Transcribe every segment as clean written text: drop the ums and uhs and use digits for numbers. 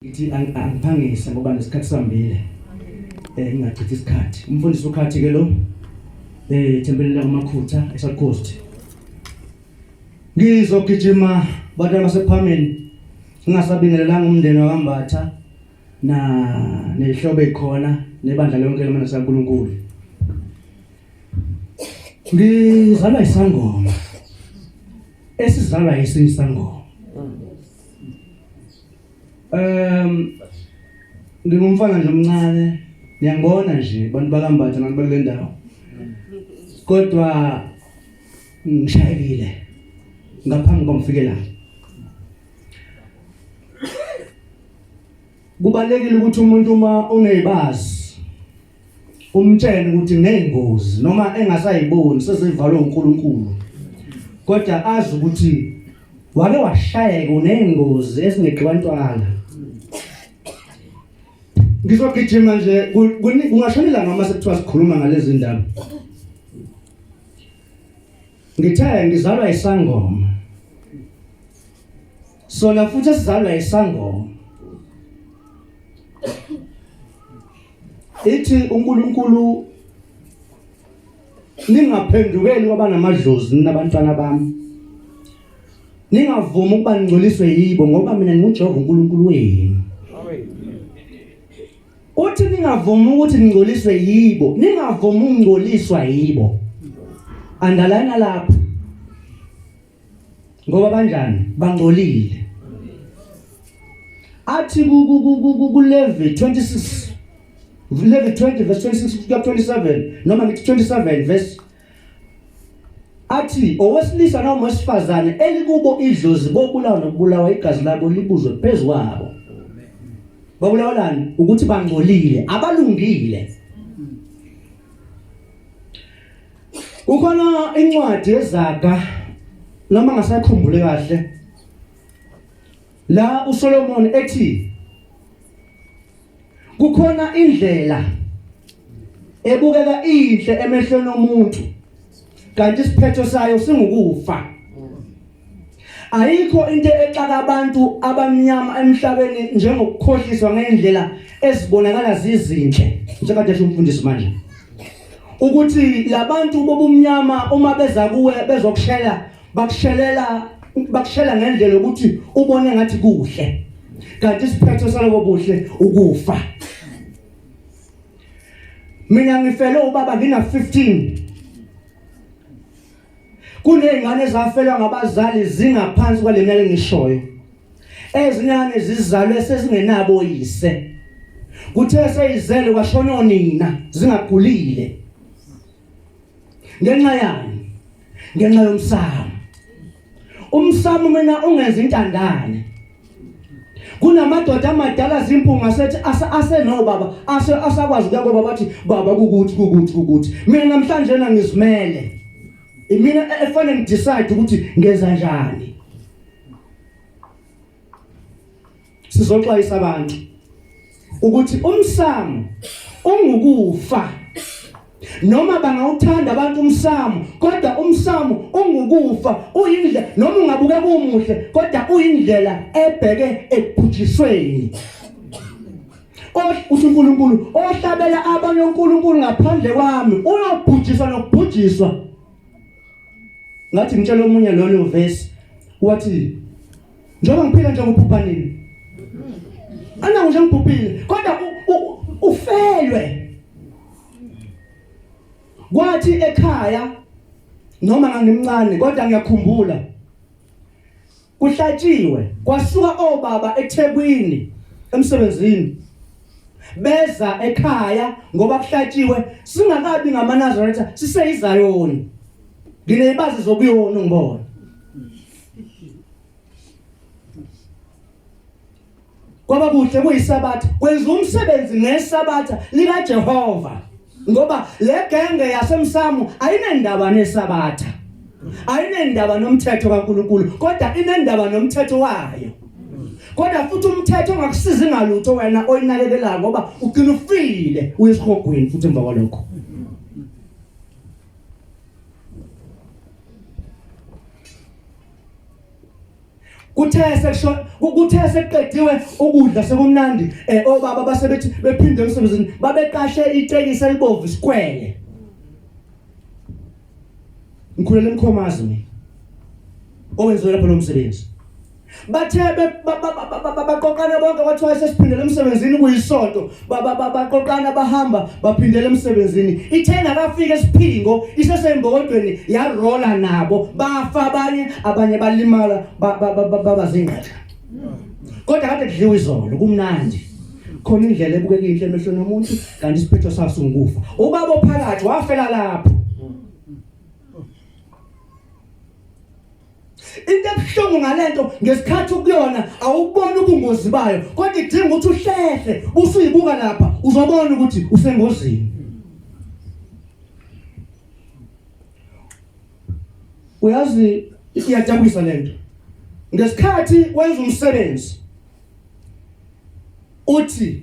Ngithi angiphangise ngoba nesikhathi sambile. Eh ngingachithi isikhathi. Umfundisi ukhathi ke lo eh thempelini lakumakhutha eSouth Coast. Ngizogijima bantwana basephamini ngingasabingelelanga umndeni wakambatha na nehlobo ekhona nebandla lonke lamana saNkuluNkulu. Ngizalwa isangoma esizalwa esinye isangoma. Ngingumfana nje omncane, niyangibona nje abantu bakaMbatha nani bakule ndawo. Kodwa ngishayekile ngaphambi kokuba ngifike la. Kubalekile ukuthi umuntu uma unezibazi umtshele ukuthi neyingozi noma engasayiboni sezivalwe uNkulunkulu kodwa azi ukuthi wake washayeka uneyingozi ezingeqiwa ntwala ngizogijima nje kungashonela ngama sekuthiwa sikhuluma ngalezi ndaba ngithe ngizalwa isangoma sona futhi esizalwa isangoma Ithi uNkulunkulu ningaphendukeli kwabanamadlozi nabantwana bami. Ningavumi ukuba ningcoliswe yibo ngoba mina nginguJehova uNkulunkulu wenu. Uthi ningavumi ukuthi ningcoliswe yibo, ningavumi ukungcoliswa yibo. Andalana lapho. Ngoba banjani? Bangcolile. Athi ku Levi 26 Levi 20 verse 26 kuya 27 noma ngithi 27 verse athi owesilisa noma owesifazane elikubo idlozi bobulawa nokubulawa igazi labo libuzwe phezu kwabo babulawelani ukuthi bangcolile abalungile Kukhona incwadi yezaga noma ngasakhumbule kahle la uSolomon ethi kukhona indlela ebukeka inhle emehlweni omuntu kanti isiphetho sayo singukufa ayikho into exaka abantu abamnyama emhlabeni njengokukhohliswa ngendlela ezibonakala zizinhle njengade esho umfundisi manje ukuthi labantu bobumnyama uma beza kuwe bezokushela bakushelela bakushela ngendlela ukuthi ubone ngathi kuhle kanti isiphetho salobo buhle ukufa mina ngifele ubaba ngina 15 Kunezingane ezafelwa ngabazali zingaphansi kwale minyaka engishoyo. Ezinyane zizalwe sezingenabo oyise. Kuthe seyizele kwashona onina zingagulile. Ngenxa yani? Ngenxa yomsamo. Umsamo mina ungenza intandane. Kunamadoda amadala zimpunga sethi asenobaba ase asakwazi ukuya koba bathi baba kukuthi kukuthi kukuthi mina namhlanje na ngizimele imina e, efanele ngidecide ukuthi ngenza njani sizoxwayisa abantu ukuthi umsamo ungukufa noma bangawuthanda abantu umsamo kodwa umsamo ungukufa uyindlela noma ungabukeka umuhle kodwa uyindlela ebheke ekubhujisweni uthi uNkulunkulu ohlabela abanye uNkulunkulu ngaphandle kwami uyobhujiswa nokubhujiswa ngathi ngitshela omunye lolo verse wathi njengoba ngiphila nje ngiphupha nini anangu nje ngiphuphile kodwa ufelwe kwathi ekhaya noma ngangimncane kodwa ngiyakhumbula kuhlatshiwe kwasuka obaba eThekwini emsebenzini beza ekhaya ngoba kuhlatshiwe singakabi ngamaNazaretha siseyizayoni nginezibazi zobuyona ngibona Kwaba kuhle kuyisabatha kwenza umsebenzi ngesabatha likaJehova ngoba le genge yasemsamo ayinendaba nesabatha ayinendaba nomthetho kaNkuluNkulu kodwa inendaba nomthetho wayo kodwa futhi umthetho ongakusizi ngalutho wena oyinakekelayo ngoba ugcina ufile uye esihogweni futhi emva kwalokho Kuthe sekusho kuthe sekuqediwe ukudla sekumnandi obaba basebethi bephinde emsebenzini babeqashe itekisi elibovu isikwele. Ngikhulele emkhomazi mina. Owenziwe lapho lo msebenzi. Bathe baqoqana bonke kwathiwa sesiphindele emsebenzini kuyisonto baqoqana bahamba baphindele emsebenzini ithe ingakafika esiphingo isesembokodweni yarola nabo bafa abanye abanye balimala baba zingqatha kodwa kade kudliwa izolo kumnandi khona indlela ebukeka inhle emehlweni omuntu kanti isiphetho saso ngukufa ubaba ophakathi wafela lapho. Into ebuhlungu ngalento ngesikhathi ukuyona awuboni ubungozi bayo kodwa idinga ukuthi uhlehle usuyibuka lapha uzobona ukuthi usengozini. Uyazi iyajabulisa lento. Ngesikhathi wenza umsebenzi uthi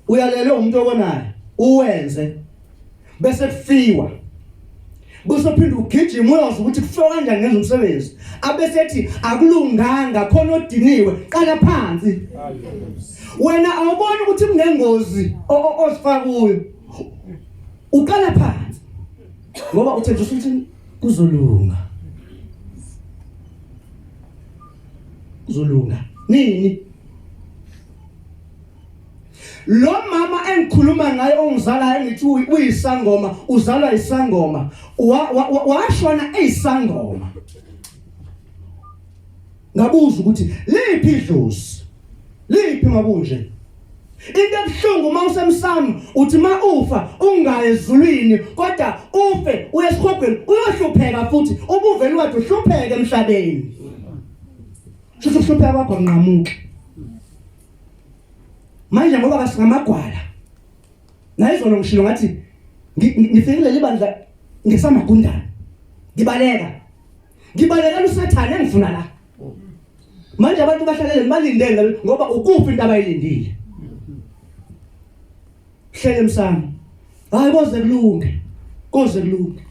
uyalele umuntu okonayo uwenze bese kufiwa bese uphinde ugijima uyoza ukuthi kufiwa kanjani ngenza umsebenzi abese ethi akulunganga khona odiniwe qala phansi wena awuboni ukuthi kunengozi ozifaka kuyo uqala phansi ngoba uthenjiswa ukuthi kuzolunga kuzolunga nini. Lo mama engikhuluma ngaye ongizalayo engithi uyisangoma uzalwa isangoma washona eyisangoma. Ngabuza ukuthi liphi idlozi liphi makunje. Into ebuhlungu uma usemsamo uthi ma ufa ungayi ezulwini kodwa ufe uye esihogweni uyohlupheka futhi ubuvele wathi uhlupheke emhlabeni. Shuthi ukuhlupheka kwakho kunqamuke. Manje ngoba kasingamagwala. Nayizolo ngishilo ngathi ngifikile libandla ngesamagundane. Ngibaleka. Ngibalekela uSathane engifuna la. Manje abantu bahlalele balindele ngoba ukufa into abayilindile. Hlele emsamo. Hayi koze kulunge. Koze kulunge.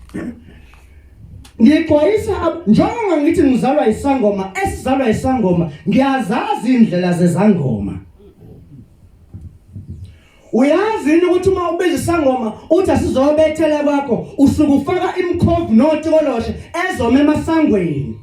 Ngixwayisa njengoba ngithi ngizalwa isangoma esizalwa isangoma ngiyazazi indlela zezangoma. Uyazi yini ukuthi uma ubiza isangoma uthi asizobethela kwakho usuke ufaka imkhovu notikoloshe ezoma emasangweni.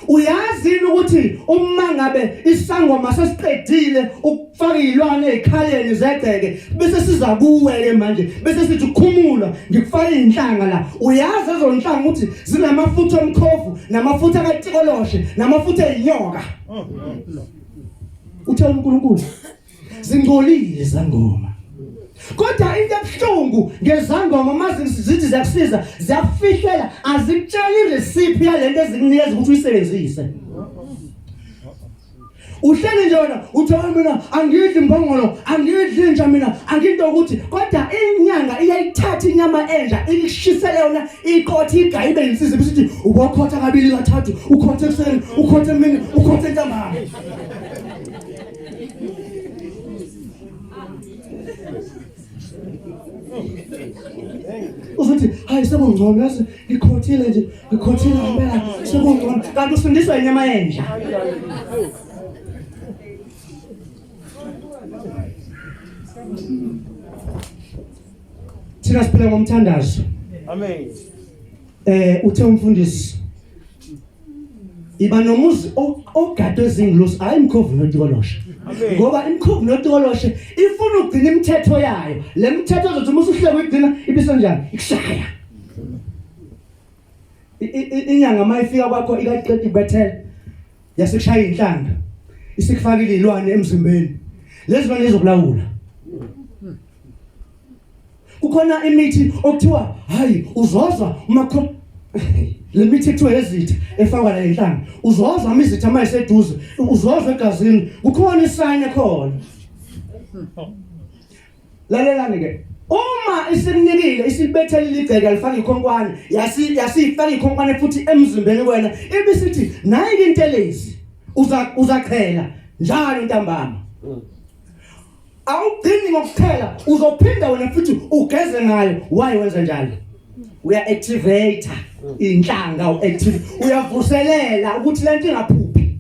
Uyazi yini ukuthi uma ngabe isangoma sesiqedile ukufaka izilwane ezikhaleni zegceke bese siza kuwe ke manje bese sithi khumula ngikufaka izinhlanga la uyazi ezonhlanga ukuthi zinamafutha omkhovu namafutha katikoloshe namafutha einyoka. Uthe uNkulunkulu zingcolile izangoma. Kodwa into ebuhlungu ngezangoma uma zithi ziyakusiza ziyakufihlela azikutsheli irecipe yalento ezikunikeza ukuthi uyisebenzise. Uhleli nje wena uthi mina angidli mbongolo angidli inja mina anginto ukuthi kodwa inyanga iyayithatha inyama enja ikushisele yona iqothe igayibe insizi bisithi ubokhotha kabili kathathu ukhothe ekuseni ukhothe emini ukhothe ntambama. Uzothi hayi sekungcono yazi ngikhothile nje ngikhothile ngempela sekungcono kanti usindiswa inyama yenja. Thina siphila ngomthandazo. Amen. Uthe umfundisi iba nomuzi ogadwe izingilosi hayi imkhovu notikoloshe ngoba imkhovu notikoloshe ifuna ukugcina imithetho yayo le mithetho ozothi uma usuhleka uyigcina ibisenjani ikushaya inyanga uma ifika kwakho ikaqeda ibethela yasikushaya inhlanga isikufakile ilwane emzimbeni lezi zilwane izokulawula. Kukhona imithi okuthiwa hayi uzozwa uma le mithi ekuthiwa ezitha efakwa la enhlanga uzozwa uma izitha uma iseduze uzozwa egazini kukhona isayini ekhona. Lalelani ke uma isikunikile isibethelile igceke alifaka ikhonkwane yasifaka ikhonkwane futhi emzimbeni kwena ibisithi nayi intelezi uza uzaqhela njalo ntambama. Awugcini ngokuqhela uzophinda wena futhi ugeze ngayo. Why wenza njalo? Uya activate inhlanga, uactive, uyavuselela ukuthi lento ingaphuphi.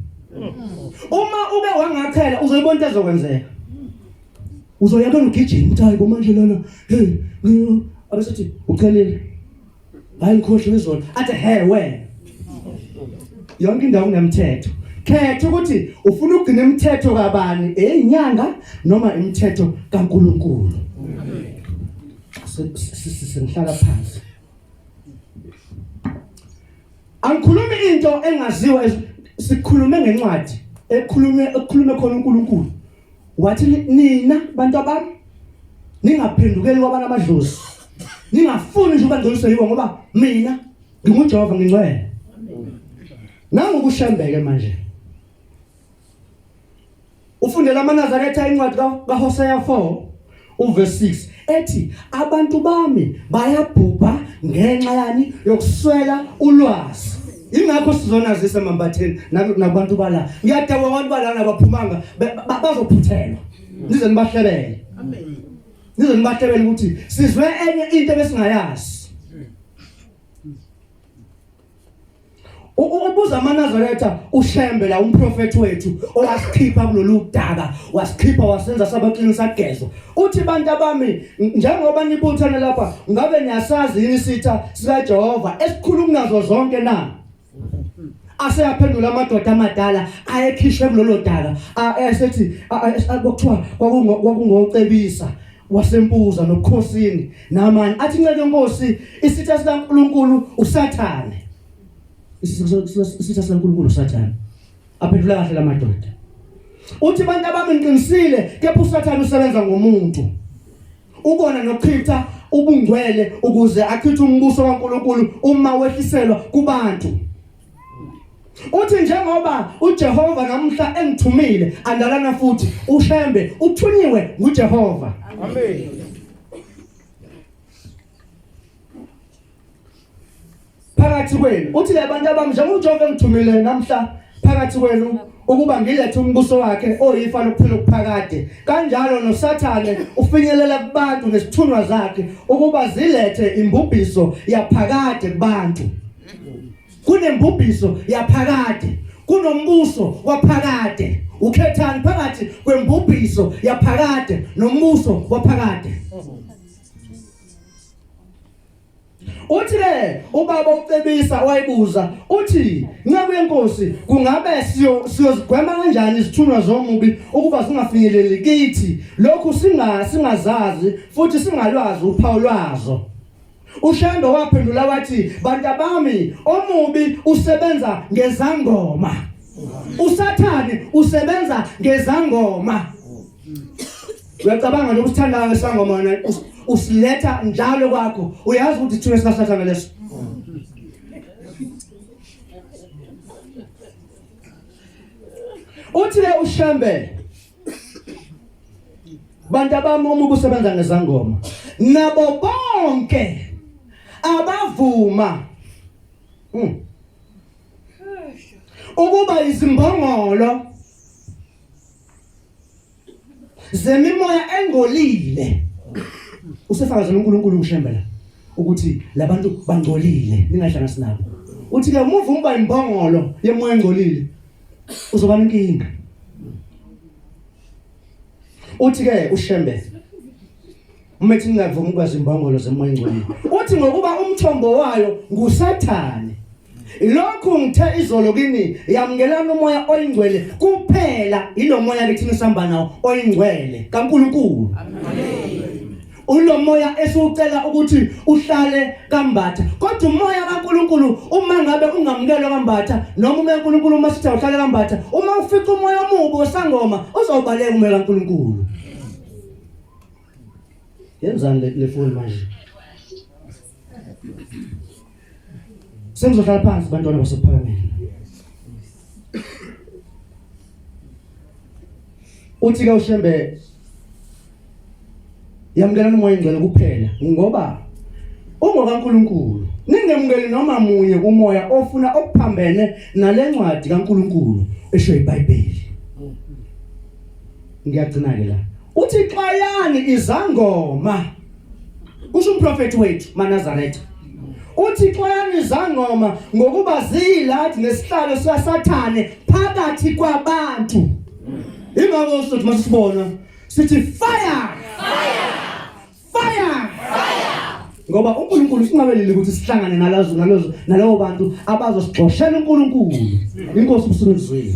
Uma ube wangakhela uzoyibona into ezokwenzeka. Uzoyabona ugijima uthi hayi bo manje lana, hey, abesethi uchelile. Hayi ngikhohlwe izolo. Athi he wena. Yonke indawo kunemthetho. Khetha ukuthi ufuna ukugcina imithetho kabani, eyinyanga noma imithetho kaNkuluNkulu. Sengihlala phansi. Angikhulumi into engaziwa, sikhulume ngencwadi ekhulume ekukhulume khona uNkulunkulu. Wathi nina bantu abami ningaphendukeli kwabana amadlozi. Ningafuni nje ukungcoliswa yiwo ngoba mina nginguJehova ngingcwele. Nangu kushembeke manje. Ufundela amaNazaretha incwadi kaHosea 4 uverse 6 ethi abantu bami bayabhubha ngenxa yani yokuswela ulwazi. Ingakho sizonazisa emambatheni nabantu bala. Ngiyadabuka abantu balana baphumanga bazophuthelwa. Nize nibahlebele. Amen. Nize nibahlebele ukuthi sizwe enye into ebesingayazi. Ubuza amaNazaretha uShembe la umprofethi wethu owasikhipha kulolu daka, wasikhipha wasenza sabaqini sagezwa. Uthi bantu abami njengoba nibuthana lapha ngabe niyasazi yini isitha sikaJehova esikhulu kunazo zonke na? Aseyaphendula amadoda amadala ayekhishwe kulolo daka esethi kwakuthiwa kwakungocebisa wasempuza nobukhosini namanye athi nceke inkosi isitha sikaNkuluNkulu uSathane, isitha sikaNkuluNkulu uSathane. Aphendula kahle lamadoda, uthi bantu abami ngiqinisile kepha uSathane usebenza ngomuntu ukona nokuchitha ubungcwele ukuze achithe umbuso kaNkuluNkulu uma wehliselwa kubantu. Uthi njengoba uJehova namhla engithumile andalana futhi uShembe uthunyiwe nguJehova. Amen. Phakathi kwenu uthi labantu abami njengoba uJehova engithumile namhla phakathi kwenu ukuba ngilethe umbuso wakhe oyifa lokuphila okuphakade, kanjalo noSathane ufinyelela kubantu nesithunywa zakhe ukuba zilethe imbubhiso yaphakade kubantu. Kunembubhiso yaphakade, kunombuso waphakade. Ukhethani phakathi kwembubhiso yaphakade nombuso waphakade? Uthi ke ubaba ucebisa wayibuza uthi nceku yenkosi kungabe siyozigwema kanjani izithunywa zomubi ukuba zingafinyeleli kithi lokhu singazazi futhi singalwazi uphawu lwazo. UShembe waphendula wathi bantabami omubi usebenza ngezangoma, uSathane usebenza ngezangoma. Uyacabanga nje usithanda ngesangoma wena usiletha njalo kwakho, uyazi ukuthi sithunywa sikaSathane leso. Uthi ke uShembe bantu abami uma ubusebenza ngezangoma nabo bonke abavuma ukuba izimbongolo zemimoya engcolile. Usefakazela uNkulunkulu uShembe la ukuthi labantu bangcolile ningahlanganisi nabo. Uthi ke uma uvuma uba imbongolo yemoya engcolile uzoba nenkinga. Uthi ke uShembe uma ethi ningavumi ukuba zimbongolo zemoya engcolile, uthi ngokuba umthombo wayo nguSathane. Lokhu ngithe izolo kini, yamukelani umoya oyingcwele kuphela, ilo moya ke thina sihamba nawo oyingcwele kaNkuluNkulu. Amen. Ulomoya esiwucela ukuthi uhlale kaMbatha, kodwa umoya kaNkuluNkulu uma ngabe ungamukelwa kaMbatha noma umoya kaNkuluNkulu uma sithi awuhlale kaMbatha, uma ufica umoya omubi wesangoma uzawubaleka umoya kaNkuluNkulu. Yenzani le phone manje? Sengizohlala phansi bantwana basePhakameni. Uthi ke uShembe yamukelani umoya ingcwele kuphela ngoba ungokaNkuluNkulu. Ningemukeli noma munye umoya ofuna okuphambene nalencwadi kaNkuluNkulu esho iBhayibheli. Ngiyagcina ke la. Uthi xwayani izangoma. Kusho umprofeti wethu maNazaretha. Uthi xwayani izangoma ngokuba ziyiladi nesihlalo sikaSathane phakathi kwabantu. Ingakho sithi masibona sithi fire! Fire! Fire! Fire! Ngoba uNkulunkulu usinqabelile ukuthi sihlangane nalazo nalozo nalowo bantu abazosigxoshela uNkulunkulu. Inkosi ubusunizwile.